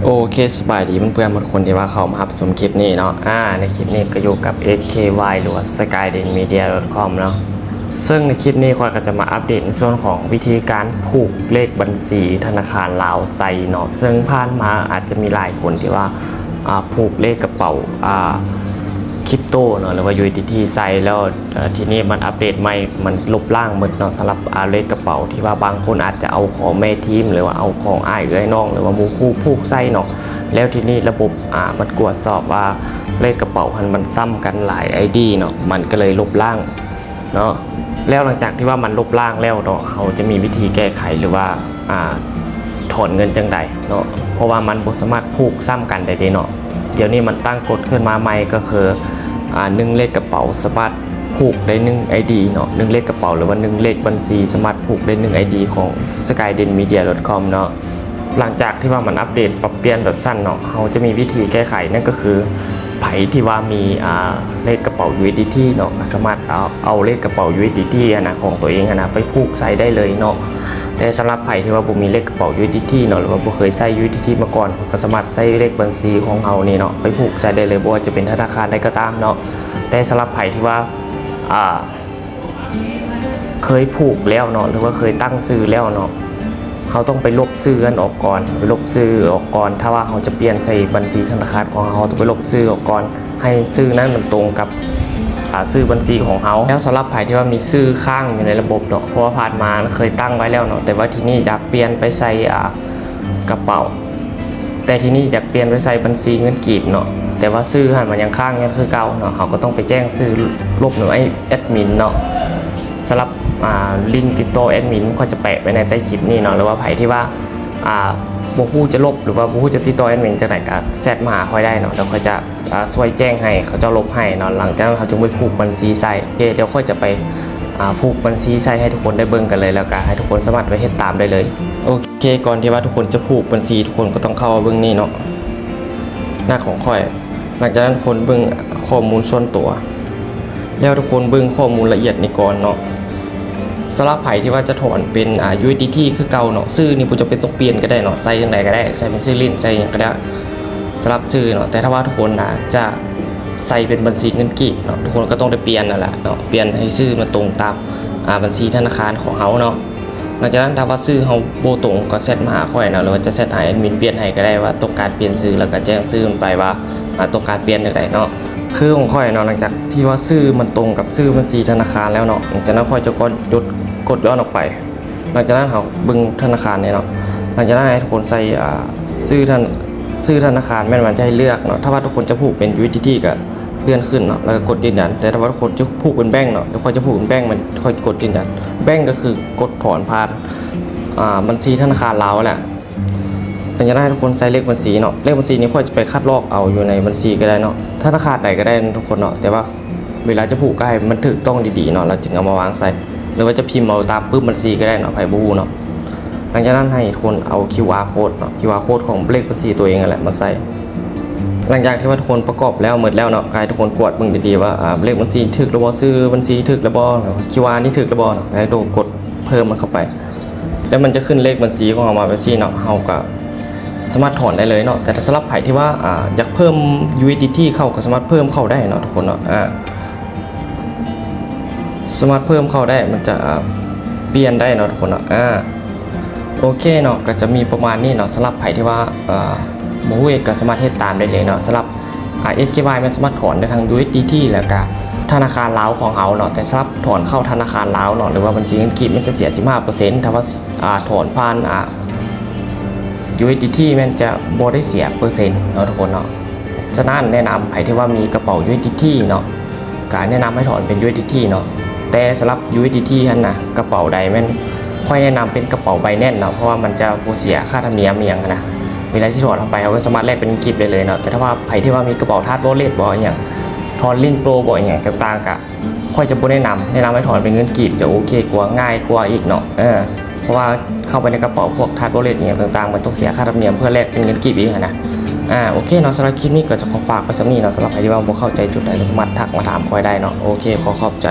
ໂອເຄ ສະບາຍດີເພື່ອນໆທຸກຄົນທີ່ວ່າເຂົ້າມາຮັບຊົມຄລິບນີ້ເນາະ. ອາ ໃນຄລິບນີ້ກໍຢູ່ກັບ ເອສ ເຄ ວາຍ ຫຼືວ່າ ສະກາຍເດນ ມີເດຍ ດອດຄອມ ເນາະ. ເຊິ່ງໃນຄລິບນີ້ຂ້ອຍກໍຈະມາອັບເດດໃນສ່ວນຂອງວິທີການຜູກເລກບັນຊີທະນາຄານລາວໃສ່ເນາະ. ເຊິ່ງຜ່ານມາອາດຈະມີຫຼາຍຄົນທີ່ວ່າ ອາ ຜູກເລກກະເປົາ ອາ ຄຣິບໂຕເນາະ ຫຼືວ່າ ຢູເອສດີທີ ໃສ່ແລ້ວ ເອີ ທີນີ້ມັນອັບເດດໃໝ່ ມັນລົບລ້າງໝົດເນາະ. ສຳລັບ ອາ ເລກກະເປົາທີ່ວ່າບາງຄົນອາດຈະເອົາຂອງແມ່ທີມ ຫຼືວ່າເອົາຂອງອ້າຍເອື້ອຍນ້ອງ ຫຼືວ່າໝູ່ຄູ່ຜູກໃສ່ເນາະ, ແລ້ວທີນີ້ລະບົບ ອາ ມັນກວດສອບວ່າເລກກະເປົາຫັ້ນມັນຊ້ຳກັນຫຼາຍໄອດີເນາະ, ມັນກໍເລີຍລົບລ້າງເນາະ. ແລ້ວຫຼັງຈາກທີ່ວ່າມັນລົບລ້າງແລ້ວເນາະ, ເຮົາຈະມີວິທີແກ້ໄຂ ຫຼືວ່າ ອາ ຖອນເງິນຈັ່ງໃດເນາະ, ເພາະວ່າມັນບໍ່ສາມາດຜູກຊ້ຳກັນໄດ້ເດ້ເນາະ. ດຽວນີ້ມັນຕັ້ງກົດຂຶ້ນມາໃໝ່ ກໍຄື ອາ ໜຶ່ງເລກກະເປົາສາມາດຜູກໄດ້ໜຶ່ງໄອດີເນາະ, ໜຶ່ງເລກກະເປົາ ຫຼືວ່າໜຶ່ງເລກບັນຊີສາມາດຜູກໄດ້ໜຶ່ງໄອດີຂອງ ສະກາຍເດນ ມີເດຍ ດອດຄອມ ເນາະ. ຫຼັງຈາກທີ່ວ່າມັນອັບເດດປັບປ່ຽນແບບຊັ້ນເນາະ, ເຮົາຈະມີວິທີແກ້ໄຂ ນັ້ນກໍຄື ໃຜທີ່ວ່າມີ ອາ ເລກກະເປົາ ຢູເອສດີທີ ເນາະ, ກໍສາມາດເອົາ ເອົາເລກກະເປົາ ຢູເອສດີທີ ຫັ້ນນະ ຂອງຕົວເອງຫັ້ນນະ ໄປຜູກໃສ່ໄດ້ເລີຍເນາະ. ແຕ່ສຳລັບໃຜທີ່ວ່າບໍ່ມີເລກກະເປົາ ຢູເອສດີທີ ເນາະ ຫຼືວ່າບໍ່ເຄີຍໃຊ້ ຢູເອສດີທີ ມາກ່ອນ ກໍສາມາດໃຊ້ເລກບັນຊີຂອງເຮົານີ້ເນາະ ໄປຜູກໃສ່ໄດ້ເລີຍ, ບໍ່ວ່າຈະເປັນທະນາຄານໃດກໍຕາມເນາະ. ແຕ່ສຳລັບໃຜທີ່ວ່າ ອາ ເຄີຍຜູກແລ້ວເນາະ ຫຼືວ່າເຄີຍຕັ້ງຊື່ແລ້ວເນາະ, ເຮົາຕ້ອງໄປລົບຊື່ນັ້ນອອກກ່ອນ, ໄປລົບຊື່ອອກກ່ອນ. ຖ້າວ່າເຮົາຈະປ່ຽນໃສ່ບັນຊີທະນາຄານຂອງເຮົາ, ເຮົາຕ້ອງໄປລົບຊື່ອອກກ່ອນ ໃຫ້ຊື່ນັ້ນມັນຕົງກັບ ອາ ຊື່ບັນຊີຂອງເຮົາ. ແລ້ວສຳລັບໃຜທີ່ວ່າມີຊື່ຄ້າງຢູ່ໃນລະບົບເນາະ, ເພາະວ່າຜ່ານມາເຄີຍຕັ້ງໄວ້ແລ້ວເນາະ, ແຕ່ວ່າທີນີ້ຢາກປ່ຽນໄປໃສ່ ອາ ກະເປົາ, ແຕ່ທີນີ້ຢາກປ່ຽນໄປໃສ່ບັນຊີເງິນກີບເນາະ, ແຕ່ວ່າຊື່ຫັ້ນມັນຍັງຄ້າງຢູ່ຄືເກົ່າເນາະ, ເຮົາກໍຕ້ອງໄປແຈ້ງຊື່ລົບນຳແອັດມິນເນາະ. ສຳລັບ ອາ ລິງຕິດຕໍ່ແອັດມິນ ຂ້ອຍຈະແປະໄວ້ໃນໃຕ້ຄລິບນີ້ເນາະ, ຫຼືວ່າໃຜທີ່ວ່າ ອາ ບໍ່ຮູ້ຈະລົບ ຫຼືວ່າບໍ່ຮູ້ຈະຕິດຕໍ່ແອັດມິນຈັ່ງໃດ ກໍແຊັດມາຫາຂ້ອຍໄດ້ເນາະ, ດຽວຂ້ອຍຈະ ອາ ຊ່ວຍແຈ້ງໃຫ້ເຂົາເຈົ້າລົບໃຫ້ເນາະ. ຫຼັງຈາກນັ້ນເຮົາຈຶ່ງໄປຜູກບັນຊີໃສ່. ໂອເຄ ດຽວຂ້ອຍຈະໄປ ອາ ຜູກບັນຊີໃສ່ໃຫ້ທຸກຄົນໄດ້ເບິ່ງກັນເລີຍ, ແລ້ວກໍໃຫ້ທຸກຄົນສາມາດໄປເຮັດຕາມໄດ້ເລີຍ. ໂອເຄ ກ່ອນທີ່ວ່າທຸກຄົນຈະຜູກບັນຊີ, ທຸກຄົນກໍຕ້ອງເຂົ້າມາເບິ່ງນີ້ເນາະ, ໜ້າຂອງຂ້ອຍ. ຫຼັງຈາກນັ້ນທຸກຄົນເບິ່ງຂໍ້ມູນສ່ວນຕົວ ແລ້ວທຸກຄົນເບິ່ງຂໍ້ມູນລະອຽດນີ້ກ່ອນເນາະ. ສຳລັບໃຜທີ່ວ່າຈະຖອນເປັນ ອາ ຢູເອສດີທີ ຄືເກົ່າເນາະ, ຊື່ນີ້ບໍ່ຈຳເປັນຕ້ອງປ່ຽນກໍໄດ້ເນາະ, ໃສ່ຈັ່ງໃດກໍໄດ້, ໃສ່ເປັນຊື່ຫຼິ້ນ ໃສ່ຫຍັງກໍໄດ້ ສຳລັບຊື່ເນາະ. ແຕ່ຖ້າວ່າທຸກຄົນ ອາ ຈະໃສ່ເປັນບັນຊີເງິນກີບເນາະ, ທຸກຄົນກໍຕ້ອງໄດ້ປ່ຽນນັ້ນແຫຼະເນາະ, ປ່ຽນໃຫ້ຊື່ມັນຕົງຕາມ ອາ ບັນຊີທະນາຄານຂອງເຮົາເນາະ. ຫຼັງຈາກນັ້ນຖ້າວ່າຊື່ເຮົາບໍ່ຕົງ ກໍແຊັດມາຫາຂ້ອຍເນາະ, ຫຼືວ່າຈະແຊັດຫາແອັດມິນປ່ຽນໃຫ້ກໍໄດ້ ວ່າຕ້ອງການປ່ຽນຊື່, ແລ້ວກໍແຈ້ງຊື່ມັນໄປວ່າ ອາ ຕ້ອງການປ່ຽນຈັ່ງໃດເນາະ. ຄືຂອງຂ້ອຍເນາະ, ຫຼັງຈາກທີ່ວ່າຊື່ມັນຕົງກັບຊື່ບັນຊີທະນາຄານແລ້ວເນາະ, ຫຼັງຈາກນັ້ນຂ້ອຍຈະກດ ກົດຍ້ອນອອກໄປ. ຫຼັງຈາກນັ້ນເຮົາເບິ່ງທະນາຄານນີ້ເນາະ, ຫຼັງຈາກນັ້ນໃຫ້ທຸກຄົນໃສ່ ອາ ຊື່ທະນາ ຊື່ທະນາຄານ ແມ່ນມັນຈະໃຫ້ເລືອກເນາະ. ຖ້າວ່າທຸກຄົນຈະຜູກເປັນ ຢູເອສດີທີ ກໍເລື່ອນຂຶ້ນເນາະ, ແລ້ວກໍກົດຢືນຢັນ. ແຕ່ຖ້າວ່າທຸກຄົນຈະຜູກເປັນແບງເນາະ, ແລ້ວຂ້ອຍຈະຜູກເປັນແບງ, ມັນ ຂ້ອຍກົດຢືນຢັນ. ແບງກໍຄືກົດຖອນຜ່ານ ອາ ບັນຊີທະນາຄານລາວແຫຼະ. ຫຼັງຈາກນັ້ນໃຫ້ທຸກຄົນໃສ່ເລກບັນຊີເນາະ, ເລກບັນຊີນີ້ຂ້ອຍຈະໄປຄັດລອກເອົາຢູ່ໃນບັນຊີກໍໄດ້ເນາະ, ທະນາຄານໃດກໍໄດ້ທຸກຄົນເນາະ, ແຕ່ວ່າເວລາຈະຜູກກໍໃຫ້ມັນຖືກຕ້ອງດີໆເນາະ, ແລ້ວຈຶ່ງເອົາມາວາງໃສ່ ຫຼືວ່າຈະພິມເອົາຕາມປຶ້ມບັນຊີກໍໄດ້ເນາະ, ໃຜບໍ່ຮູ້ເນາະ. ຫຼັງຈາກນັ້ນໃຫ້ທຸກຄົນເອົາ ຄິວອາ ໂຄດເນາະ, ຄິວອາ ໂຄດຂອງເລກບັນຊີຕົວເອງນັ້ນແຫຼະມາໃສ່. ຫຼັງຈາກທີ່ວ່າທຸກຄົນປະກອບແລ້ວໝົດແລ້ວເນາະ, ກໍໃຫ້ທຸກຄົນກວດເບິ່ງດີໆວ່າ ອາ ເລກບັນຊີຖືກແລ້ວບໍ່, ຊື່ບັນຊີຖືກແລ້ວບໍ່, ຄິວອາ ນີ້ຖືກແລ້ວບໍ່ເນາະ, ໃຫ້ທຸກຄົນກົດເພີ່ມມັນເຂົ້າໄປ. ແລ້ວມັນຈະຂຶ້ນເລກບັນຊີຂອງເຮົາມາແບບຊີ້ເນາະ, ເຮົາກໍສາມາດຖອນໄດ້ເລີຍເນາະ. ແຕ່ຖ້າສຳລັບໃຜທີ່ວ່າ ອາ ຢາກເພີ່ມ ຢູເອສດີທີ ເຂົ້າ ກໍສາມາດເພີ່ມເຂົ້າໄດ້ເນາະທຸກຄົນເນາະ, ອາ ສາມາດເພີ່ມເຂົ້າໄດ້, ມັນຈະ ອາ ປ່ຽນໄດ້ເນາະທຸກຄົນເນາະ. ອາ ໂອເຄເນາະ, ກໍຈະມີປະມານນີ້ເນາະ. ສຳລັບໃຜທີ່ວ່າ ເອີ ບໍ່ຮູ້ເຮັດ ກໍສາມາດເຮັດຕາມໄດ້ເລີຍເນາະ. ສຳລັບ ອາ ເອສ ເຄ ວາຍ ແມ່ນສາມາດຖອນໄດ້ທັງ ຢູ ເອສ ດີ ທີ ແລ້ວກະທະນາຄານລາວຂອງເຮົາເນາະ, ແຕ່ສຳລັບຖອນເຂົ້າທະນາຄານລາວເນາະ ຫຼືວ່າບັນຊີເງິນກີບ ມັນຈະເສຍສິບຫ້າເປີເຊັນ, ຖ້າວ່າ ອາ ຖອນຜ່ານ ອາ ຢູ ເອສ ດີ ທີ ແມ່ນຈະບໍ່ໄດ້ເສຍເປີເຊັນເນາະທຸກຄົນເນາະ. ສະນັ້ນແນະນຳໃຜທີ່ວ່າມີກະເປົາ ຢູ ເອສ ດີ ທີ ເນາະ, ກະແນະນຳໃຫ້ຖອນເປັນ ຢູ ເອສ ດີ ທີ ເນາະ. ແຕ່ສຳລັບ ຢູ ເອສ ດີ ທີ ຫັ້ນນະ ກະເປົາໃດແມ່ນ ຂ້ອຍແນະນຳເປັນກະເປົາ Binance ເນາະ, ເພາະວ່າມັນຈະບໍ່ເສຍຄ່າທຳນຽມອີ່ຫຍັງຫັ້ນນະ. ເວລາທີ່ຖອນອອກໄປ ເຮົາກໍສາມາດແລກເປັນເງິນກີບໄດ້ເລີຍເນາະ. ແຕ່ຖ້າວ່າໃຜທີ່ວ່າມີກະເປົາ Trust Wallet ບໍ ອີ່ຫຍັງ Trust Link Pro ບໍ ອີ່ຫຍັງຕ່າງໆ ກະຂ້ອຍຈະບໍ່ແນະນຳ, ແນະນຳໃຫ້ຖອນເປັນເງິນກີບ ຈະໂອເຄກວ່າ ງ່າຍກວ່າອີກເນາະ. ເອີ ເພາະວ່າເຂົ້າໄປໃນກະເປົາພວກ Trust Wallet ອີ່ຫຍັງຕ່າງໆ ມັນຕ້ອງເສຍຄ່າທຳນຽມເພື່ອແລກເປັນເງິນກີບອີກຫັ້ນນະ. ອາ ໂອເຄເນາະ, ສຳລັບຄລິບນີ້ກໍຈະຂໍຝາກໄປສ່ຳນີ້ເນາະ. ສຳລັບໃຜທີ່ວ່າບໍ່ເຂົ້າໃຈຈຸດໃດ ກໍສາມາດທັກມາຖາມຂ້ອຍໄດ້ເນາະ. ໂອເຄ ຂໍຂອບໃຈ.